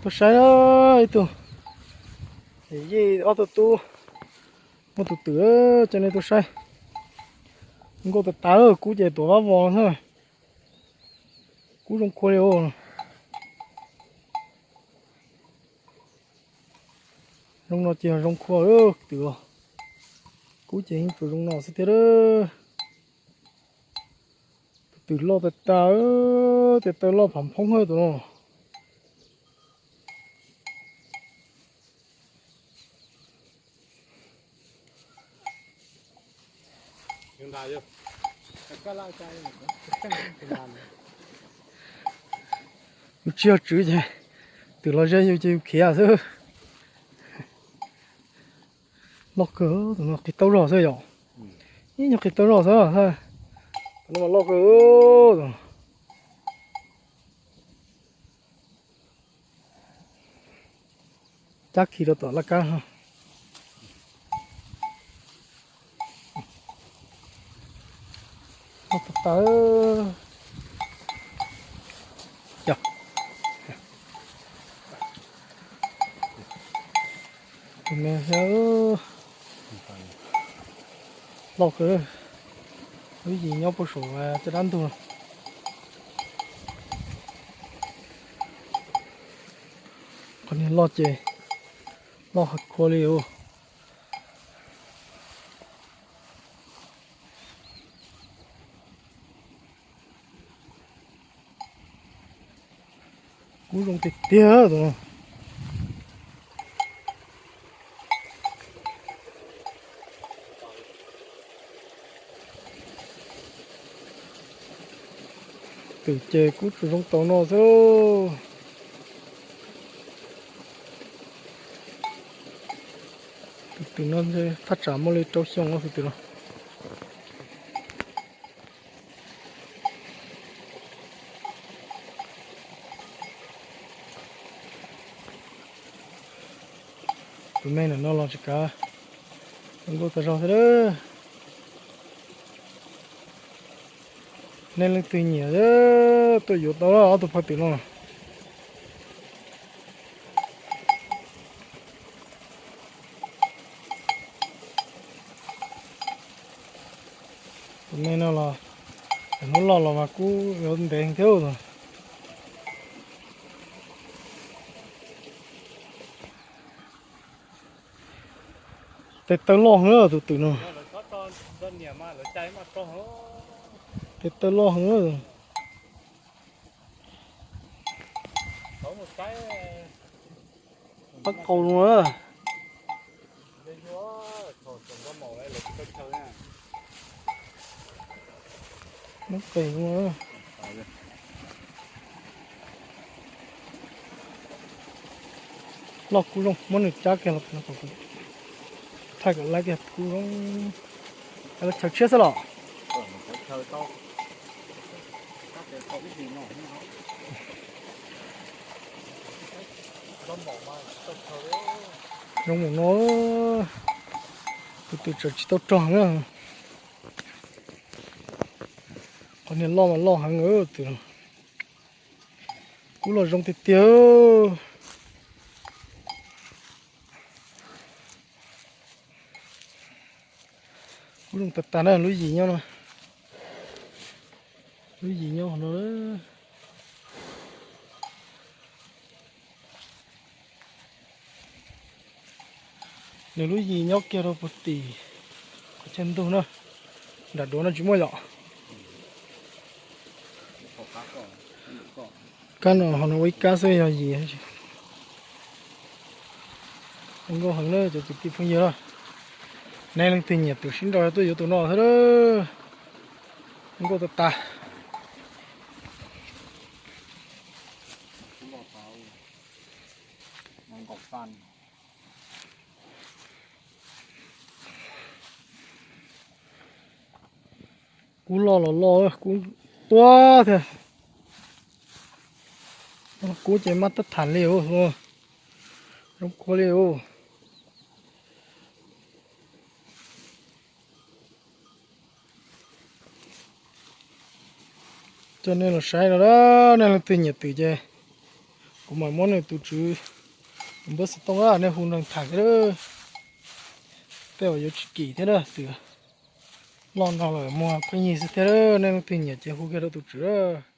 Tuaj saib ib tug, yij ob tug tub, muaj tus twm, coj nej tuaj saib. Nkauj tas tas, kub ces tuav vab vos xwb. Kub zoo khua li os. Zoo no ces zoo khua twm. Kub ces yeej tsuas zoo no xwb thiab. Tus twm loj tas tas, tes taw loj phav phoob tus no. Yus tsis yog tswv ces twm los ze yus ces yus khiav xwb. Loj kawg, tus no qis taub zog xwb yom. Ib nyuag qis taub zog xwb. Tus no mas loj kawg. Cab khi rau tom laj kab. Loj tas tas. Tus me thiab, loj kawg. Lub yim nyob puag saum caj dab ntug. Qhov niag loj ces loj heev khua li os. Kub zoo tiag tiag tus no. Twm ces kub tsuas zoo tau no xwb. Tus twm no thaj tsam muaj li rau xyoo tus twm no. Tus me ntawm no los tsis kav, zoo nkauj tas zog thiab. Nej leej twg nyiam tuaj yuav tau ob tug phaj twm no. Tus me no los, hnub loj los mas kub yuav ntev thiab. Tes taw loj heev tus twm no. Tes taw loj heev. Pab qau no. Muab qe no. Loj kub zoo, muab nws cab kiag los, thaij kom laib kiag kub zoo. Lawv chaw tshiab xwb los. Zoo mus no, tus twm tseem tsis tau rog na. Qhov niag loj mas loj heev twm. Kub los zoo tiag tiag. Kub zoo tas tas na, lub yim nyob no. Lub yim nyob no. Nws lub yim nyob kiag rau puag tim qhov chaw ntug na, nram duav no tsis muaj yom. Kab no ho nws ua ib kab xwb yog yim. Zoo nkauj heev na cov kwv tij phooj ywg na. Nej leej twg nyiam twm sib nraus tuaj yuav tus no thiab. Zoo nkauj tas tas. Kub loj los loj, kub tuab thiab. Kub ces maj tab tham li os, zoo kua li os. Coj nej los saib no, nej leej twg nyiam twm ces Kuv mam muab nws tus tswv npawb xov tooj, nej hu nrog tham thiab. Tej uas yuav tsis kim thiab na, twb loj no lawm, muag pheej yig xwb thiab. Nej leej twg nyiam ces hu kiag rau tus tswv a.